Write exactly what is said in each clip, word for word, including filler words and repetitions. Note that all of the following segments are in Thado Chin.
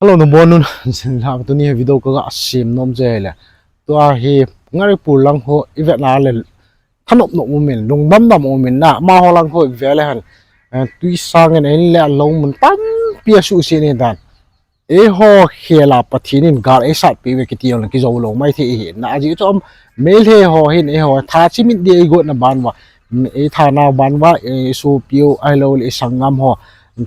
Hello, nabonun. Tuni hi video kaga sem nom chu ahile, tua hi Ngaripur lang ho ivet na le thanop nop umin, lungdam dam umin na, amaho lang ho ive le hen, eh, tui sangin ahin le alou mun tampi asuhset in ahitan. Eiho khel a Pathen in gal eisatpeh uve kiti jong le kijou lou maithei ahi na, ajeh chu um, Meitei ho hin eiho tha chimit ding eigotna ban uva, mm, eithanau ban uva, eh, isopiu ahilouleh isanggam ho,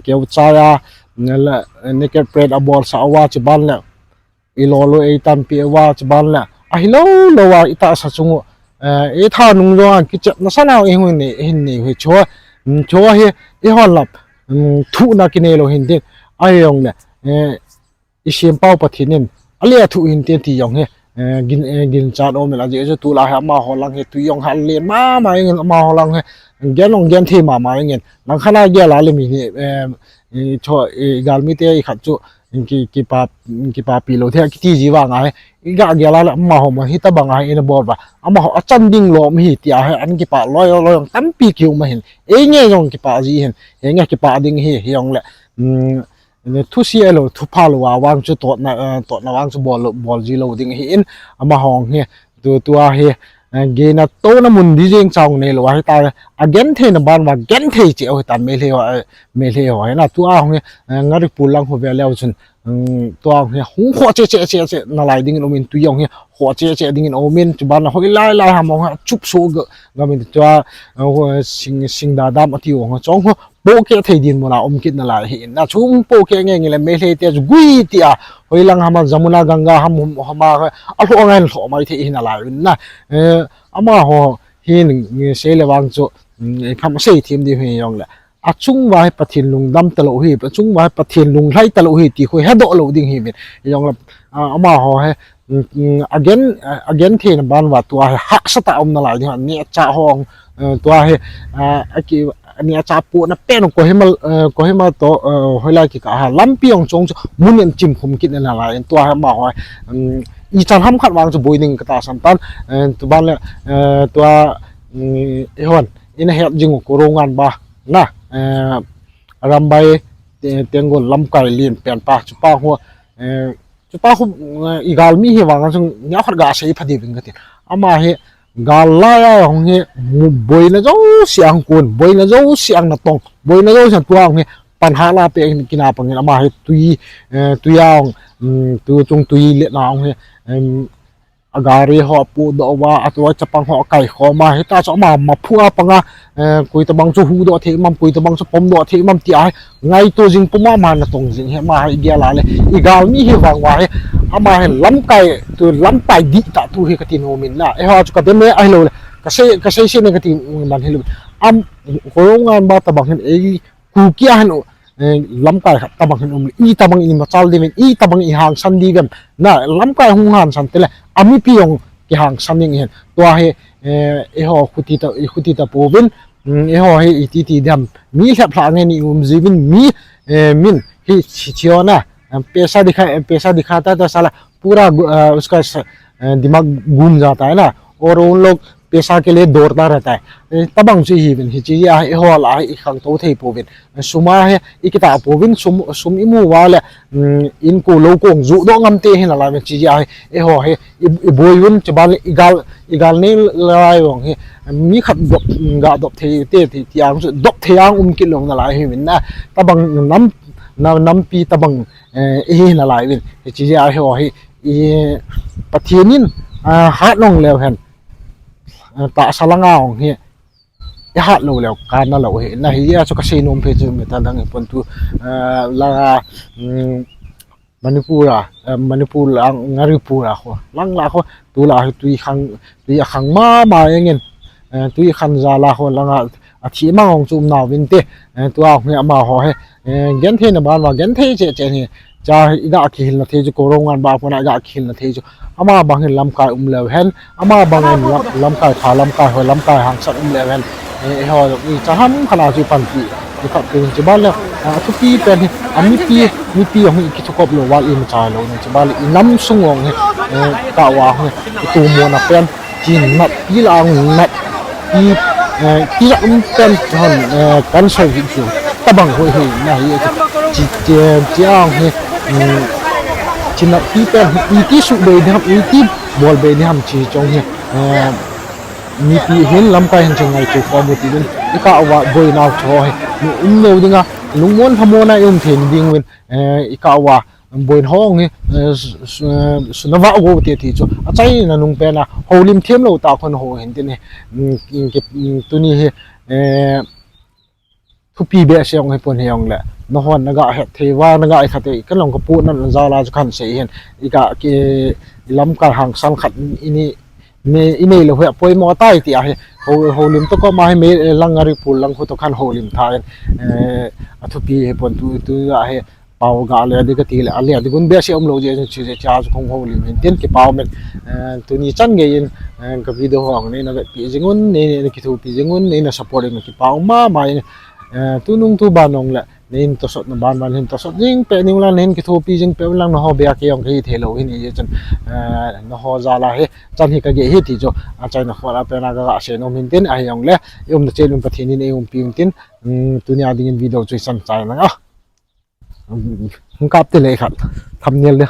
keuchai a, naked prayer abolsah uva, chuban le ilolou eitanpeh uva, chuban le ahilou lou a itahsa chung u, eh, eithanung jong a kichepna sanau eihin nei, eihin nei u hi chu, mm, chu hi eihon lap, mm, thuhna kinei lou hintin, ahijongle, eh, isempau Pathen in ale athuh hintin ti jong hi, eh, gin, eh, ginchat aumin, ajeh chu tulai hi amaho lang hi tui jong hal len mama jengin, amaho lang hi gen jong genthei mama jengin, langkhat a gel a le mi hi, eh, i chu, i galmite ikhat chu ki, kipa, kipapi lou thei kiti ji vang ahi, iga gel a le amaho ma hitobang ahi ina bol uva, amaho achan ding lom hi tia hi ana kipah loi loi jong tampi kium ahin, einge jong kipah ji hin, henge kipah ding hi, hijongle, mm, thusei lou, thupha lou a vang chu totna, eh, totna vang chu bol, bol ji lou ding ahin, amaho hi, tu, tua hi, eh, gena touna mun di jeng chang neilou ahitai, agentheina ban uva genthei cheh u ahitan Meitei ho, eh, Meitei ho hi na, tua hi, eh, Ngaripur lang ho ve leu chun, mm, tua hi hung khoh cheh cheh cheh cheh nalai dingin umin, tui jong hi khoh cheh cheh dingin umin, chuban le hoilai lai ham jong hi achup soh ga, gamin tua, eh, sing, sing dadam ati jong hi chong hi pohkeh thei dinmun a um kit nalai ahin na, chu pohkeh nge nge le Meitei te chu gui tia, hoilang ham a Jamuna Ganga ham, hum, ham a, alhoh ngai lhoh maithei ahi nalai in na, eh, amaho hin, mm, sei le vang chu, mm, ikham sei them diu hijongle, achung uva hi Pathen lungdam talou hi, achung uva hi Pathen lunglhai talou hi ti khu hedoh lou ding hi min. Hijongle, ah, amaho hi, mm, mm, agen, ah, agentheina ban uva tua hi hahsatah a um nalai ding, anehcha ho, eh, tua hi, ah, aki, anehcha pohna pen Kohima, eh, Kohima toh, eh, hoilai kikah a lampi jong chong chu mun in chimkhum kit nalai in, tua hi amaho hi, mm, ichan ham khat vang chu boi ding katahsan tan, eh, chuban le, eh, tua, mm, eihon ina het jing u Koronganba na, eh, Arambai, eh, Tenggol lamkai len pen pa, chupa ho, eh, chupa khu, eh, igalmi hi vang a chun neokhat gasei pha diuvin katin. Ama hi gal lai a hung hi, mu-, boina jouse ahung kon, boina jouse ana tong, boina jouse tua hung hi, pan hala peh in kina pangin ama hi tui, eh, tui a hung, mm, tu chung tui letna hung hi, em, agari ho apohdoh uva, atua chapang ho akaikhom a, hita chu ama maphu a panga, eh, koi tobang chu huhdoh thei um am, koi tobang chu pomdoh thei um am tia hi ngaito jing puma ama natong jing hi, ama hi igel a le igalmi hi vang uva hi, ama hi lamkai, tu lamkai dihtah tu hi kati nom in na, eiho chu kadem e ahilouleh kasei, kasei sei ne kati man hilou, am, Koronganba tobang hin ei Kuki a hin, eh, lamkai khat tobang hin um le, itobang imachal diuvem, itobang ihangsan diuvem, na lamkai hung hangsan teng le amipi jong kihangsan ding ahin, tua hi, eh, eiho khuti ta, khuti tapouvin, mm, eiho hi iti ti diham, mi lheplhah ngen ium jiuvin, mi, eh, min hi chi, chi ho na, पैसा दिखा, पैसा दिखाता था साला, पूरा, अ, उसका, अ, दिमाग घूम जाता है ना, और उन लोग पैसा के लिए दौड़ता रहता है, eh, tobang chu ihiuvin, hiche a hi eiho lah a hi ikhangtou thei pouvin, sum a hi ikitah pouvin, sum, sum imu uva le, mm, in ko lou kong juhdoh ngam te hi nalai uvin, hiche a hi eiho hi i, iboiuvin, chuban le igal, igal nei lai jong hi mi khat dop, mm, gadop thei te, ti, ti ang chu dop thei ang um kit lou nalai ahiuvin na, tobang nam, na, nampi tobang, eh, ihi nalai uvin, hiche a hi eiho hi, i, Pathen in, ah, hat nung leu hen, ah, tahsa langa hung hi, ihat lou leu kana lou hi, na hijeh a chu kasei nom phei chu mi ta dang hi pon tu, ah, langa, mm, Manipur a, ah, Manipur lang, Ngaripur a khu, lang lah khu, tulai hi tui khang, tui akhang mama jengin, eh, tui khan jal a khu langa, athi mang hung chu um nauvin te, eh, tua hung hi amaho hi, eh, gentheina ban uva genthei cheh cheh hi, cha hi iga kihilna thei chu, Koronganba pona iga kihilna thei chu, ama bang hin lamkai um leu hen, ama bang hin lam, lamkai pha, lamkai hoi, lamkai hangsan um leu hen, eh, eiho jong ichan ham khat a chu ipanpi, ikhat pen chuban le, ah, athupi pen hi, amipi, mipi jong hi ikithukop lou uva imacha lou ni, chuban le inam sung jong hi, eh, kah uva hi, itomona pen, chin nat, ilah a nat, i, eh, tijat um pen hon, eh, cancer hi chu, tobang hoi hi, na hi, chi, chi, chi ang hi, mm, Chinna pi pen hi iti subei ding ham, iti bolbei ding ham chi chong hi. Eh, mipi hin lamkai hin chang ngai chu form u ti din. Ikah uva boinau chu ho hi. Mi um lou dinga, lungmon lhamon a i um thei ding uvin. Eh, ikah uva boina hong hi, eh, su-, su-, eh, suna vah go te ti chu. Achaina nung pen a, houlim them lou tah khun ho hin tin hi. Mm, ki, ki, mm, tuni hi, eh, thupi behseh jong hi pon hi jong le. Nahon naga het thei uva, naga i khat e, kan long ka pu nan jal a chu kan sei hin. Ikah ki lamkai hangsan khat ini, ne, i nei lou hi poimo tai ti ahi. Ho, houlim to ko ma hi me, eh, lang a ri pu lang khu to kan houlim tha in. Eh, athupi hi pon tu, tu ahi. Pau ga le ding kati le, a le ding gun behseh um lou jeh chun chu jeh cha chu kong houlim hin tin kipah um in, eh, tuni chan gei in, eh, ka video ho ang neina vetpi jing un, nei, neina kithopi jing un, neina support in kipah um mama in, eh, tunung tuban jong le, neihin tosot na ban ban hin tosot jing pe ning lang, neihin kithopi jing pe lang, naho bia kei jong kei thei lou hin jeh chun, eh, naho jal a hi, chan hi ka gei hi ti chu, achaina khol a pen a ka ga sei nom hin tin, ahi jong le, i umna cheh un Pathen in ei umpi un tin, um, tuni a ding in video chu i chan chai nang a. Hung kap te le khat. Thumbnail dia.